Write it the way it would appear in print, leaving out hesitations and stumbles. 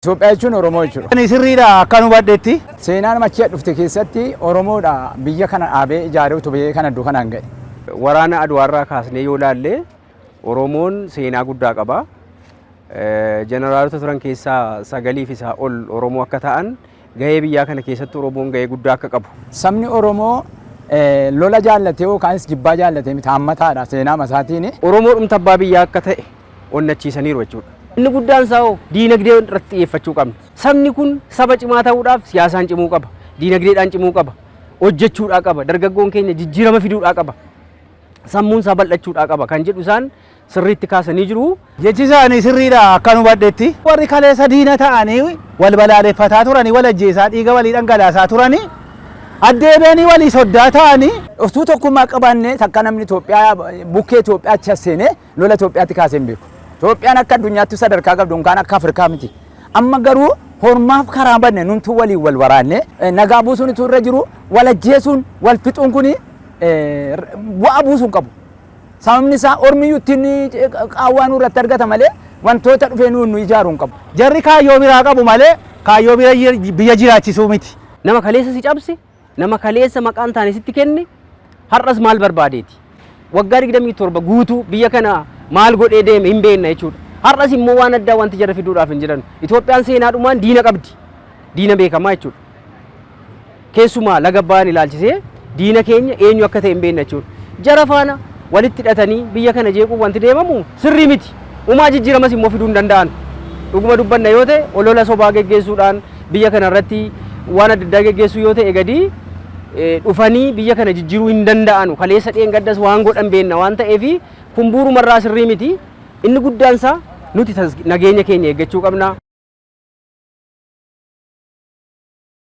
Itoophiyaa jechuun Oromoo jechuudha. Ani sirriidha akkan hubadhetti. Seenaan achi dhufte keessatti Oromoodha biyya kana dhaabee ijaaree utubee kana iddoo kanaan ga'e. Waraana Aduwaarraa kaasnee yoo ilaalle Oromoon seenaa guddaa qaba. Jeneraalota turan keessaa sagaliif isaa ol Oromoo akka ta'an gahee biyyaa kana keessatti Oromoon gahee guddaa akka qabu. Sabni Oromoo lola jaallatee yookaanis jibbaa jaallatee miti hammataadha seenaa masaatiin. Oromoo dhumta abbaa biyyaa akka ta'e onnachiisaniiru jechuudha. Inni guddaan isaa hoo diinagdee irratti xiyyeeffachuu qabna. Sabni kun saba cimaa ta'uudhaaf siyaasaan cimuu qaba, diinagdeedhaan cimuu qaba, hojjechuudhaa qaba, dargaggoon keenya jijjiirama fiduudhaa qaba, sammuun isaa bal'achuudhaa qaba kan jedhu isaan sirriitti kaasanii jiru. Jechi isaanii sirriidha akkan hubadhetti. Warri kaleessa diina ta'anii wal balaaleffataa turanii wal ajjeesaa dhiiga walii dhangalaasaa turanii addeebi'anii walii soddaa ta'anii. Utuu tokkummaa qabaannee takka namni Itoophiyaa bukkee Itoophiyaa achi as seenee lola Itoophiyaatti kaasee hin beeku. Itoophiyaan akka addunyaatti sadarkaa qabdu yookaan akka Afrikaa miti. Amma garuu hormaaf karaa banne numtuu waliin wal waraanne nagaa buusuun utuu irra jiru wal ajjeesuun wal fixuun kuni bu'aa buusuu hin qabu. Sababni isaa ormiyyuu ittiin qaawwaa nurratti argata malee wantoota dhufee nuun nu ijaaru hin qabu. Jarri kaayyoo biraa qabu malee kaayyoo biyya jiraachisuu miti. Nama kaleessa si cabse, nama kaleessa maqaan taane sitti kenne har'as maal barbaadeeti? Waggaa 27 guutuu biyya kana maal godhee deeme hin beekna jechuudha. Har'as immoo waan addaa wanti jara fiduudhaaf hin jiran. Itoophiyaan seenaadhumaan diina qabdi. Diina beekamaa jechuudha. Keessumaa laga Abbaayaan ilaalchisee diina keenya eenyu akka ta'e hin beekna jechuudha. Jara faana walitti hidhatanii biyya kana jeequuf wanti deemamu sirrii miti. Umaa jijjiiramas immoo fiduu hin danda'an. Dhuguma dubbanna yoo ta'e olola sobaa geggeessuudhaan biyya kana irratti waan adda addaa geggeessuu yoo ta'e gadi dhufanii biyya kana jijjiiruu hin danda'anu. Kaleessa dheengaddas waan godhan beenna waan ta'eef kun bu'uurumarraa sirrii miti. Inni guddaan isaa nuti nageenya keenya eeggachuu qabna.